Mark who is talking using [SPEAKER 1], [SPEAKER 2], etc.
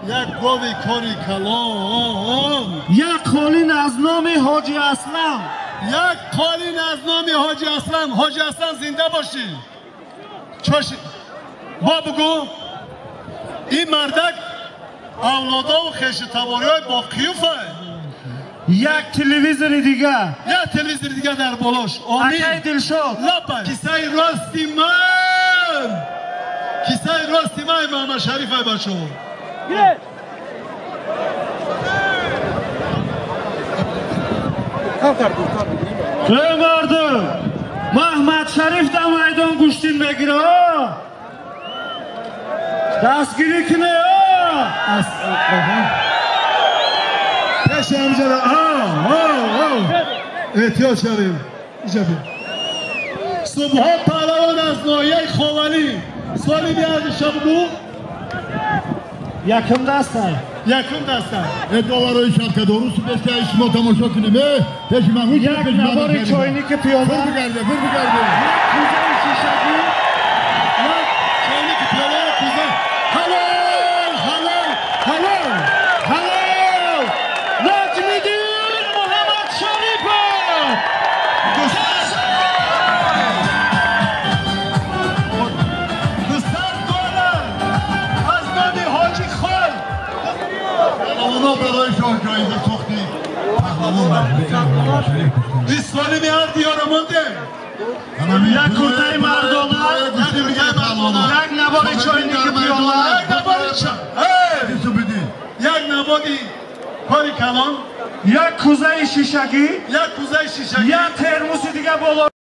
[SPEAKER 1] Як гови кори калон.
[SPEAKER 2] Як қолин аз номи Ҳоҷи Аслам.
[SPEAKER 1] Як қолин аз номи Ҳоҷи Аслам. Ҳоҷи Аслам зинда бошӣ. Чош бо бугӯ ин мардак авлодову хешутабориҳои Боқиюфа.
[SPEAKER 2] Як телевизори дига.
[SPEAKER 1] Як телевизори дига дар болош. Омин.
[SPEAKER 2] Акай Дилшод.
[SPEAKER 1] Лапай. Кисаи рости ман. Кисаи рости ман Муҳаммад Шариф ай бачаҳо.
[SPEAKER 2] Эй мардум, Муҳаммад Шариф дар майдон гӯштин мегира. Дастгирӣ кунед.
[SPEAKER 1] Пеши ҳамҷара. Эҳтиёт шавем. Субҳон паҳлавон аз ноҳияи Ховалӣ. Соли биарзиша бугӯ.
[SPEAKER 2] Якум даста.
[SPEAKER 1] Якум даста.
[SPEAKER 3] Долларои шабкадору субеста шумо тамошо кунем. Пеши ман ҳуч.
[SPEAKER 2] Як набори чойники пиёла.
[SPEAKER 3] Фур бигарде, фур бигарде.
[SPEAKER 2] Як кузаи шишагӣ.
[SPEAKER 1] Як чойники пиёла, як куза. Ҳалол, ҳалол, ҳалол.
[SPEAKER 2] Ҳалол! Наҷмиддин Муҳаммад Шарипов!
[SPEAKER 1] 200 доллар аз номи Ҳоҷи Хол.
[SPEAKER 3] Паҳлавонҳо барои шоҳ ҷоиза сохти. Паҳлавон
[SPEAKER 1] 20 соли меҳар диёра монде.
[SPEAKER 2] Як куртаи мардона, як набори чойники пиёла,
[SPEAKER 1] як набори як набори кори калон,
[SPEAKER 2] як кузаи шишагӣ,
[SPEAKER 1] як кузаи шишагӣ,
[SPEAKER 2] як термуси дига боло.